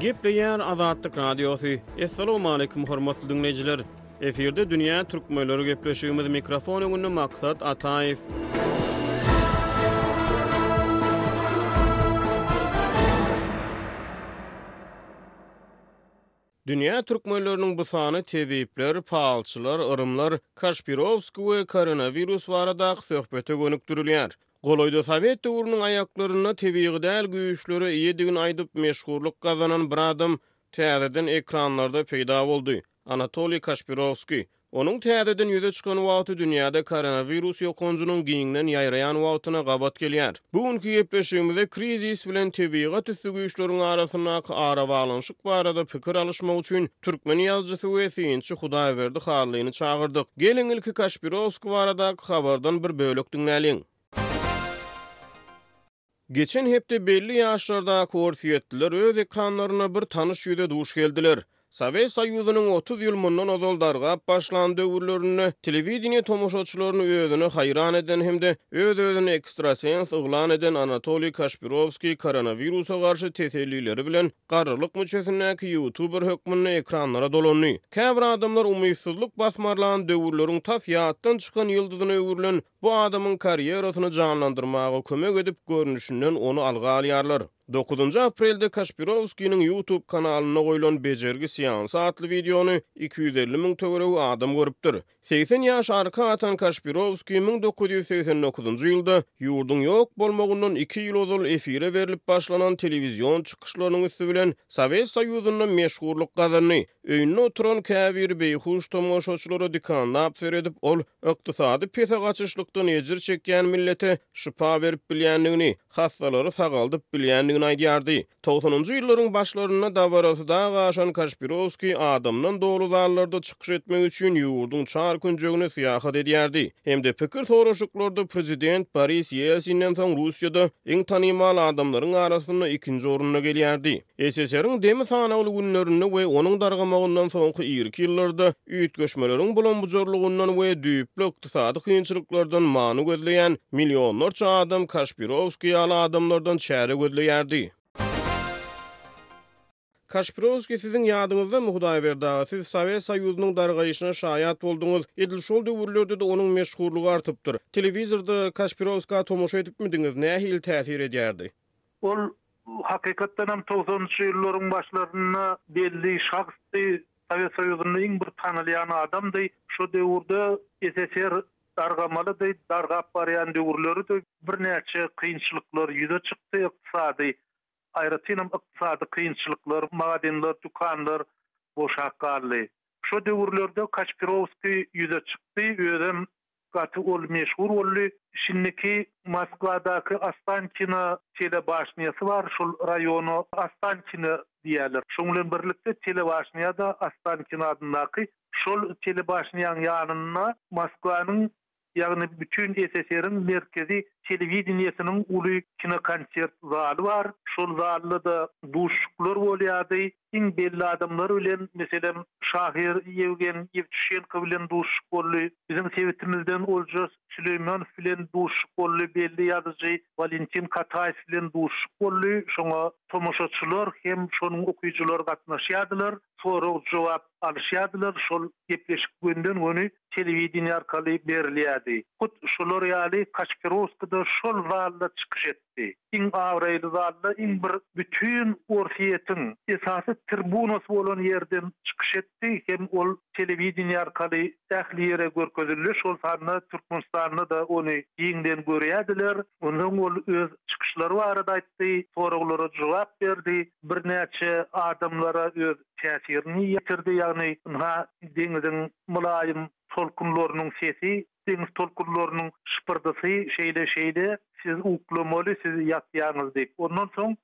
Gepleýär Azatlyk Radiosy. Assalamualaikum hormatly diňleýjiler. Efirde dünýä türkmenleri gepleşigimiz mikrofon öňünde Maksat Ataýew. Dünýä türkmenleriniň bu sany tebipler, palçylar, yrymlar, Kaşpirowskiý we koronawirus baradaky söhbete gönükdirilýär. Golaýda sowet döwrüniň aýaklarynda tebigy däl güýçlere eýedigini aýdyp meşhurlyk gazanan bir adam täzeden ekranlarda peýda boldy. Anatoliý Kaşpirowskiý. Onuň täzeden ýüze çykan wagty dünýäde koronawirus ýokanjynyň giňden ýaýraýan wagtyna gabat gelýär. Bu günki gepleşigimize krizis bilen tebigat üsti güýçleriň arasyndaky arabaglanyşyk barada pikir alyşmak üçin türkmen ýazyjysy we synçy Hudaýberdi Hallyny çagyrdyk. Geliň ilki Kaşpirowskiý baradaky habardan bir bölek diňläliň. Geçen hepde belli ýaşlardaky orsýetliler öz ekranlarynda bir tanyş ýüze duş geldiler. Sowet Soýuzynyň 30 ýyl mundan ozal dargap başlan döwürlerinde telewideniýe tomaşaçylaryny özüne haýran eden hem-de öz-özüni ekstrasens yglan eden Anatoliý Kaşpirowskiý koronawirusa garşy tesellileri bilen garrylyk müçesindäki ýutuber hökmünde ekranlara dolandy. Käbir adamlar umytsyzlyk basmarlan döwürleriň tas ýatdan çykan ýyldyzyna öwrülen Bu adamyň karýerasyny janlandyrmaga kömek edip, görnüşinden ony alga alýarlar. Dokuzynjy aprelde Kaşpirowskiniň YouTube kanalynda goýlan Bejergi seansy atly wideony 250 müň töweregi adam görüpdir. 80 ýaş arka atan Kaşpirowskiý 1989-njy ýylda ýurduň ýok bolmagyndan iki ýyl ozal efire berlip başlanan telewizion çykyşlarynyň üsti bilen Sowet Soýuzynda meşhurlyk gazandy. Öýünde oturan käbir beýhuş tomaşaçylara dikanlap seredip, ol ykdysady pese gaçyşlykdan ejir çekýän millete şypa berip bilýändigini, hassalary sagaldyp bilýändigini aýdýardy. Togsanynjy ýyllaryň başlarynda dabarasy dag aşan Kaşpirowskiý adamdan doly zallarda çykyş etmek üçin ýurduň çar künjegine syýahat edýärdi hem-de pikir soraşyklarda prezident Boris Ýelsinden soň Russiýada iň tanymal adamlaryň arasynda ikinji orunda gelýärdi. SSR-iň demi sanawly günlerinde we onuň dargamagyndan soňky irki ýyllarda üýtgeşmeleriň bulam-bujarlygyndan we düýpli ykdysady kynçylyklardan many gözleýän millionlarça adam Kaşpirowskiý ýaly adamlardan çäre gözleýärdi. Kaşpirowskiý siziň ýadyňyzdamy, Hudaýberdi aga, siz Sowet Soýuzynyň dargaýşyna şaýat bolduňyz, edil şol döwürlerde-de onuň meşhurlygy artypdyr. Telewizorda Kaşpirowskä tomaşa edipmidiňiz, nähili täsir edýärdi? Ol hakykatdanam togsanynjy ýyllaryň başlarynda belli şahsdy, Sowet Soýuzynda iň bir tanalýan adamdy. Şo döwürde SSR dargamalydy, dargap barýan döwürleridi. Birnäçe kynçylyklar ýüze çykdy, ykdysady, aýratynam ykdysady kynçylyklar, magazinler, dükanlar boşap galdy. Şo döwürlerde Kaşpirowskiý ýüze çykdy, özem Gaty ol meşhur boldy. Şindiki Moskwadaky Ostankino telebaşnýasy bar, şol raýona Ostankino diýýärler. Şoň bilen birlikde telebaşnýa-da Ostankino adyndaky. Şol telebaşnýaň ýanynda Moskwanyň, ýagny bütin SSR-iň merkezi telewideniýesiniň uly kinokonsert zaly bar. Şol zalda-da duşuşyklar bolýardy. Iň belli adamlar bilen, meselem, şahyr Ýewgen Ýewtuşenko bilen duşuşyk boldy. Biziň sebitimizden Oljas Süleýmanow bilen duşuşyk boldy, belli ýazyjy Walentin Kataýew bilen duşuşyk boldy. Şoňa tomaşaçylar hem şonuň okyjylary gatnaşýardylar, sorag-jogap alyşýardylar. Şol gepleşik gönden-göni telewideniýe arkaly berilýärdi. Hut şolar ýaly Kaşpirowskiý-de şol zalda çykyş etdi. Iň abraýly zalda iň bir bütin Orsýetiň esasy tribunasy bolan ýerden çykyş etdi hem ol telewideniýe arkaly ähli ýere görkezildi, şol sanda Türkmenistanda-da ony giňden görýärdiler. Onsoň ol öz çykyşlary barada aýtdy, soraglara jogap berdi, birnäçe adamlara öz täsirini ýetirdi, ýagny ynha deňiziň mylaýym tolkunlarynyň sesi Deňiz tolkunlarynyň şypyrdysy şeýle-şeýle, siz uklamaly, siz ýatýaňyz diýip. Ondan soň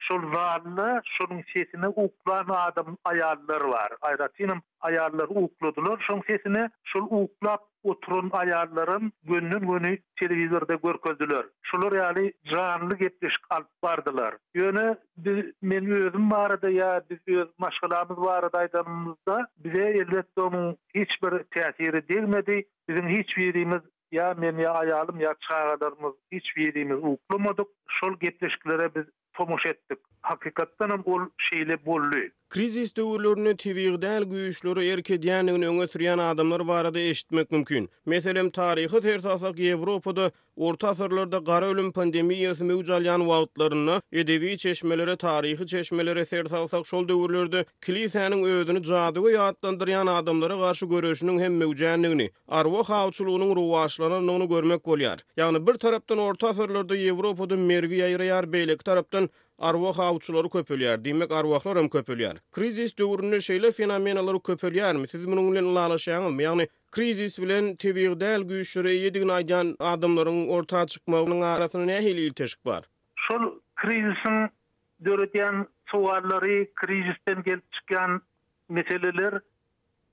şol zalda şonuň sesine uklan adam, aýallar bar. Aýratynam aýallar ukladylar şoň sesine. Şol uklap oturan aýallaram gönden-göni telewizorda görkezdiler. Şolar ýaly janly gepleşik alyp bardylar. Ýöne biz, men özüm barada ýa biz öz maşgalamyz barada aýdanymyzda, bize elbetde onuň hiç bir täsiri degmedi. Biziň hiç birimiz, ýa men, ýa aýalym, ýa çagalarymyz hiç birimiz uklamadyk. Şol gepleşiklere biz. tomaşa etdik. Hakykatdanam ol şeýle boldy. Krizis döwürlerinde tebigy däl güýçlere erk edýändigini öňe sürýän adamlar barada eşitmek mümkin. Meselem, taryha ser salsak, Ýewropada Orta asyrlarda gara ölüm pandemiýasy möwç alýan wagtlarynda edebi çeşmelere, taryhy çeşmelere ser salsak, şol döwürlerde kilisäniň özüni jadygöý atlandyrýan adamlara garşy göreşiniň hem möwjändigini, arwah awçylygynyň rowaçlanandygyny görmek bolýar. Ýagny bir tarapdan orta asyrlarda Ýewropada mergi ýaýraýar, beýleki tarapdan arwah awçylary köpelýär, diýmek arwahlar hem köpelýär. Krizis döwründe şeýle fenomenalar köpelýärmi? Siz munuň bilen ylalaşýaňyzmy? Ýagny Krizis bilen tebigy däl güýçlere eýedigini aýdýan adamlaryň orta çykmagynyň arasynda nähili ilteşik bar? Şol krizisiň döredýän sowallary, krizisden gelip çykýan meseleler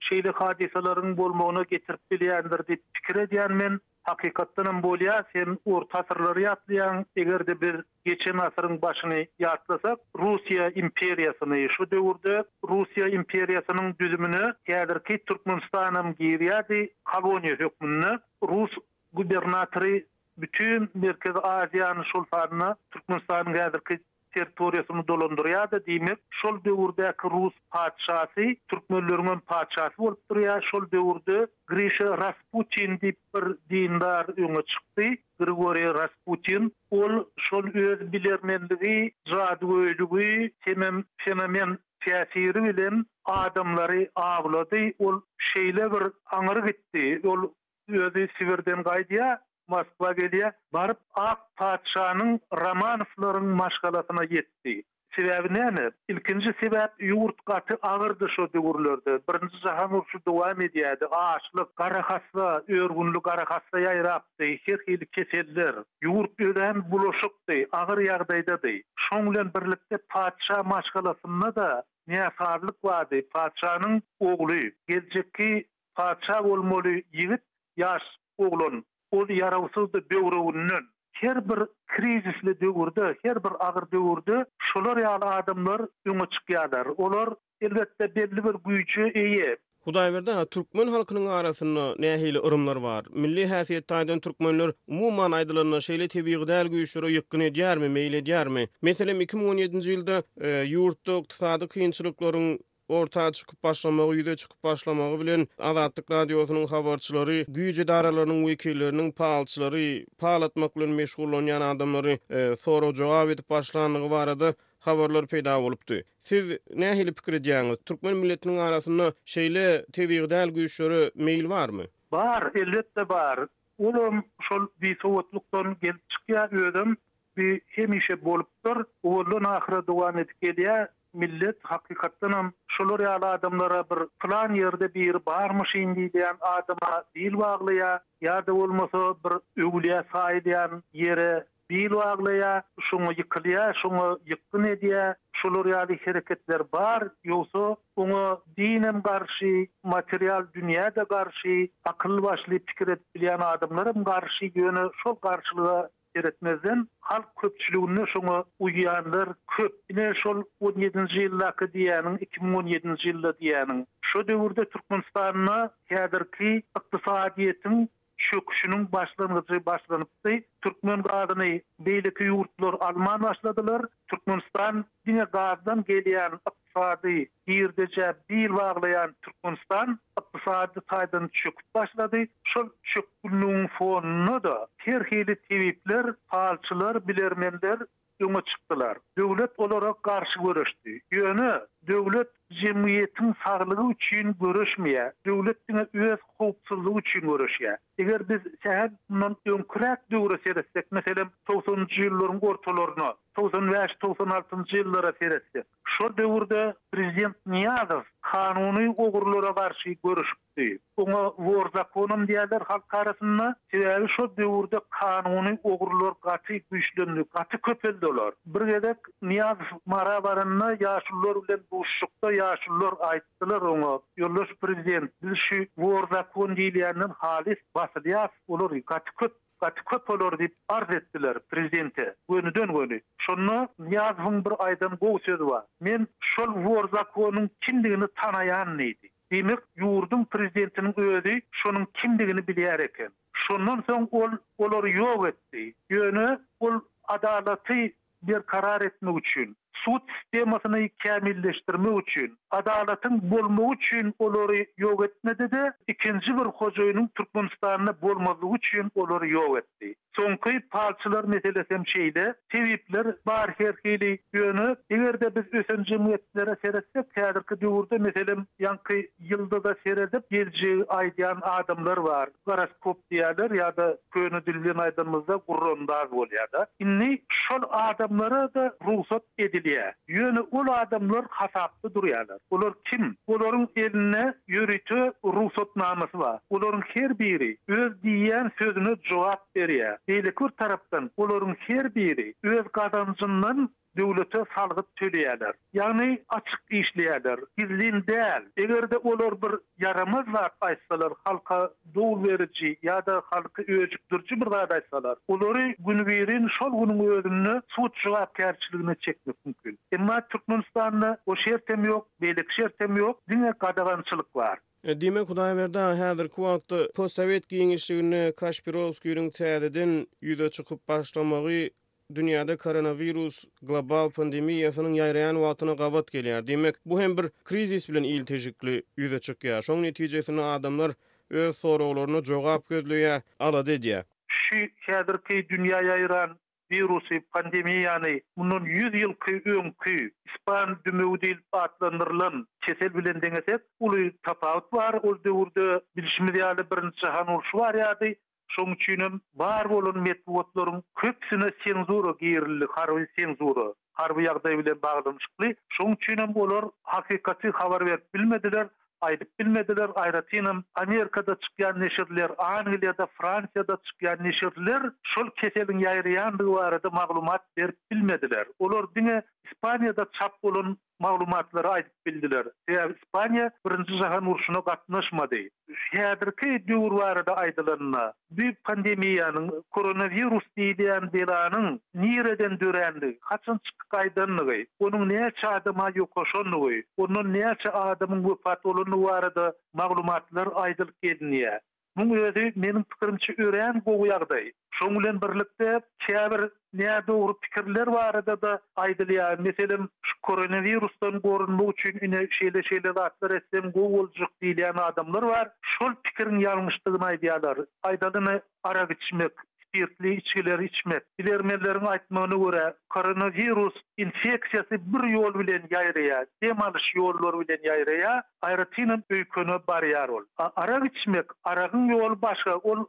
şeýle hadysalaryň bolmagyna getirip bilýändir diýip pikir edýän men. Hakykatdanam bolýar, sen orta asyrlary ýatlaýaň, eger-de biz Geçen asyryň başyny ýatlasak, Russiýa imperiýasyny, şu döwürde Russiýa imperiýasynyň düzümine häzirki Türkmenistanam girýärdi, koloniýa hökmünde. Rus gubernatory bütin Merkezi Aziýany, şol sanda Türkmenistanyň häzirki territoriýasyny dolandyrýardy. Diýmek, şol döwürdäki rus patyşasy türkmenleriňem patyşasy bolup durýar. Şol döwürde Grişa Rasputin diýip bir dindar öňe çykdy. Grigoriý Rasputin, ol şol öz bilermenligi, jadygöýlügi hemem fenomen täsiri bilen adamlary awlady, ol şeýle bir aňry gitdi, ol özi Sibirden gaýdýar, Moskwa gelýär, baryp ak patyşanyň Romanowlaryň maşgalasyna ýetdi. Sebäbi näme? Ilkinji sebäp ýurt gaty agyrdy şo döwürlerde. Birinji jahan urşy dowam edýärdi. Açlyk, garahassa, örgünli garahassa ýaýrapdy, her hili keseller. Ýurt örän bulaşykdy, agyr ýagdaýdady. Şoň bilen birlikde patyşa maşgalasynda-da näsazlyk bardy. Patyşanyň ogly, geljekki patyşa bolmaly ýigit ýaş oglan. Ol ýarawsyzdy böwreginden. Her bir krizisli döwürde, her bir agyr döwürde şolar ýaly adamlar öňe çykýarlar. Olar, elbetde, belli bir güýje eýe. Hudaýberdi aga, türkmen halkynyň arasynda nähili yrymlar bar? Milli häsiýet taýdan türkmenler, umuman aýdylanda, şeýle tebigy däl güýçlere ýykgyn edýärmi, meýil edýärmi? Meselem, 2017-nji ýylda ýurtda ykdysady kynçylyklaryň orta çykyp başlamagy, ýüze çykyp başlamagy bilen Azatlyk Radiosynyň habarçylary güýç edaralarynyň wekilleriniň palçylary, pal atmak bilen meşgullanýan adamlary sorag-jogap edip başlandygy barada habarlar peýda bolupdy. Siz nähili pikir edýäňiz, türkmen milletiniň arasynda şeýle tebigy däl güýçlere meýil barmy? Bar, elbetde bar. Olam şol bisowatlykdan gelip çykýar, özem bi hemişe bolupdyr, owaldan ahyra dowam edip gelýär. Millet hakykatdanam şolar ýaly adamlara bir pylan ýerde biri barmyşyn diýilýän adama bil baglaýar, ýa-da bolmasa bir öwülýä saýylýan ýere bil baglaýar, şoňa ýykylýar, şoňa ýykgyn edýär. Şolar ýaly hereketler bar, ýogsa oňa dinem garşy, material dünýä-de garşy, akylly-başly pikir edip bilýän adamlaram garşy, ýöne şol garşylyga seretmezden, halk köpçüliginde şoňa uýýanlar köp. Ine, şol on ýedinji ýyldaky diýýäniň, 2017-nji ýylda diýýäniň. Şo döwürde Türkmenistanda häzirki ykdysadyýetiň çöküşiniň başlangyjy başlanypdy. Türkmen gazyny beýleki ýurtlar alman başladylar. Türkmenistan diňe gazdan gelýän ykdysady girdejä bil baglaýan Türkmenistan ykdysady taýdan çöküp başlady. Şol çökgünligiň fonunda-da her hili tebipler, palçylar, bilermenler öňe çykdylar. Döwlet olara garşy göreşdi. Ýöne döwlet jemgyýetiň saglygy üçin göreşmeýär. Döwlet diňe öz howpsuzlygy üçin göreşýär. Eger biz sähel mundan öňküräk döwre seretsek, meselem, togsanynjy ýyllaryň ortalaryna, 95, 96-njy ýyllara seretsek, şol döwürde prezident Nyýazow kanuny ogrulara garşy göreşipdi. Oňa wor zakonam diýýärler halk arasynda. Sebäbi şol döwürde kanuny ogrular gaty güýçlendi, gaty köpeldi olar. Bir gezek Nyýazow Mara baranda ýaşulular bilen duşuşykda ýaşulular aýtdylar oňa, Ýoldaş prezident, biz şu wor zakon diýilýänden halys basylýas, olar gaty köp Gaty köp olar diýip arz etdiler prezidente gönüden-göni. Şonda Nyýazowyň bir aýdan gowy sözi bar. Men şol wor zakonyň kimdigini tanaýan diýdi. Diýmek, ýurduň prezidentiniň özi şonuň kimdigini bilýär eken. Şondan soň ol olary ýok etdi. Ýöne ol adalaty. berkarar etmek üçin, sud sistemasyny kämilleşdirmek üçin, adalatyň bolmagy üçin olary ýok etmedi-de, ikinji bir hojaýynyň Türkmenistanda bolmazlygy üçin olary ýok etdi. Soňky palçylar meselesi hem şeýle. Tebipler bar her hili. Ýöne, eger-de biz ösen jemgyýetlere seretsek, häzirki döwürde, meselem, ýaňky ýyldyza seredip geljegi aýdýan adamlar bar. Goroskop diýýärler ýa-da köne dil bilen aýdanymyzda gurrandaz bolýar-da. Indi şol adamlara-da rugsat edilýär. Ýöne ol adamlar hasapda durýarlar. Olar kim? Olaryň elinde ýörite rugsatnamasy bar. Olaryň her biri öz diýýän sözüne jogap berýär. Beýleki bir tarapdan, olaryň her biri öz gazanjyndan döwlete salgyt töleýärler. Ýagny açyk işleýärler, gizlin däl. Eger-de olar bir ýaramaz zat aýtsalar, halka dowul beriji ýa-da halky öjükdiriji bir zat aýtsalar, olary günübirin şol günüň özünde sud jogapkärçiligine çekmek mümkin. Emma Türkmenistanda o şertem ýok, beýleki şertem ýok, diňe gadagançylyk bar. Diýmek, Hudaýberdi aga, häzirki wagtda postsowet giňişliginde Kaşpirowskiniň täzeden ýüze çykyp başlamagy dünýäde koronawirus global pandemiýasynyň ýaýraýan wagtyna gabat gelýär. Diýmek, bu hem bir krizis bilen ilteşikli ýüze çykýar. Şoň netijesinde adamlar öz soraglaryna jogap gözleýär, alada edýär. Şu häzirki dünýä ýaýran wirusy, pandemiýany mundan ýüz ýylky öňki ispan dümewi diýlip atlandyrylan kesel bilen deňesek, uly tapawut bar. Ol döwürde bilşimiz ýaly Birinji jahan urşy barýardy. Şonuň üçinem bar bolan metbugatlaryň köpüsine senzura girildi, harby senzura, harby ýagdaý bilen baglanyşykly. Şonuň üçinem olar hakykaty habar berip bilmediler, aýdyp bilmediler. Aýratynam Amerikada çykýan neşirler, Angliýada, Fransiýada çykýan neşirler şol keseliň ýaýraýandygy barada maglumat berip bilmediler. Olar diňe Ispaniýada çap bolan maglumatlary aýdyp bildiler. Sebäbi Ispaniýa Birinji jahan urşuna gatnaşmady. Häzirki döwür barada aýdylanda, bu pandemiýanyň, koronawirus diýilýän belanyň nireden dörändigi, haçan çykyp gaýdandygy, onuň näçe adama ýokaşandygy, ondan näçe adamyň wepat bolandygy barada maglumatlar aýdylyp gelinýär. Muň özi, meniň pikirimçe, örän gowy ýagdaý. Şoň bilen birlikde, käbir nädogry pikirler barada-da aýdylýar. Meselem, şu koronawirusdan gorunmak üçin ine şeýle-şeýle zatlar etseň gowy boljak diýilýän adamlar bar. Şol pikiriň ýalňyşdygyny aýdýarlar. Aýdalyny, arak içmek, spirtli içgileri içmek. Bilermenleriň aýtmagyna görä, koronawirus infeksiýasy bir ýol bilen ýaýraýar, dem alyş ýollary bilen ýaýraýar, aýratynam öýkene barýar ol. A arak içmek, aragyň ýoly başga, ol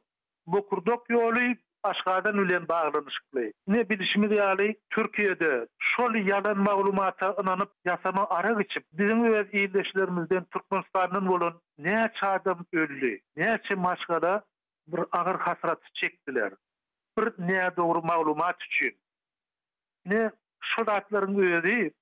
bokurdak ýoly aşgazan bilen baglanyşykly. Ine bilşimiz ýaly, Türkiýede şol ýalan maglumata ynanyp ýasama arak içip, biziň öz ildeşlerimizden Türkmenistandan bolan näçe adam öldi, näçe maşgala bir agyr hasraty çekdiler. Bir nädogry maglumat üçin. Ine, şu zatlaryň özi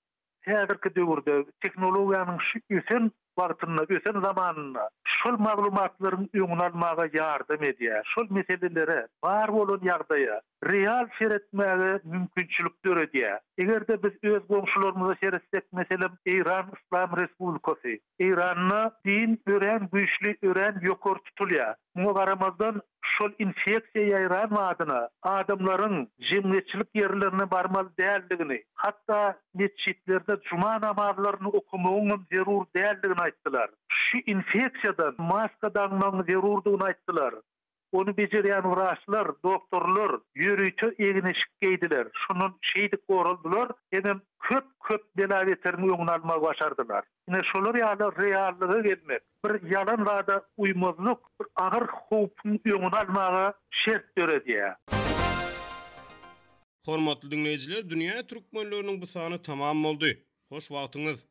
häzirki döwürde, tehnologiýanyň şu ösen wagtynda, ösen zamanynda şol maglumatlaryň öňüni almaga ýardam edýär. Şol meselelere, bar bolan ýagdaýa real seretmäge mümkinçilik döredýär. Eger-de biz öz goňşularymyza seretsek, meselem, Eýran Yslam Respublikasy, Eýranda din örän güýçli, örän ýokary tutulýar. Muňa garamazdan, şol infeksiýa ýaýran badyna adamlaryň jemgyýetçilik ýerlerine barmaly däldigini, hatda metjitlerde juma namazlaryny okamagyňam zerur däldigini aýtdylar. Şu infeksiýadan maska daňmagyň zerurdygyny aýtdylar. Ony bejerýän wraçlar, doktorlar ýörite egin-eşik geýdiler. Şondan şeýdip goraldylar hemem köp-köp bela-beteriň öňüni almagy başardylar. Ine şolar ýaly reallyga gelmek, bir ýalan zada uýmazlyk bir agyr howpuň öňüni almaga şert döredýär. Hormatly diňleýjiler, Dünýä türkmenleriniň bu sany tamam boldy. Hoş wagtyňyz!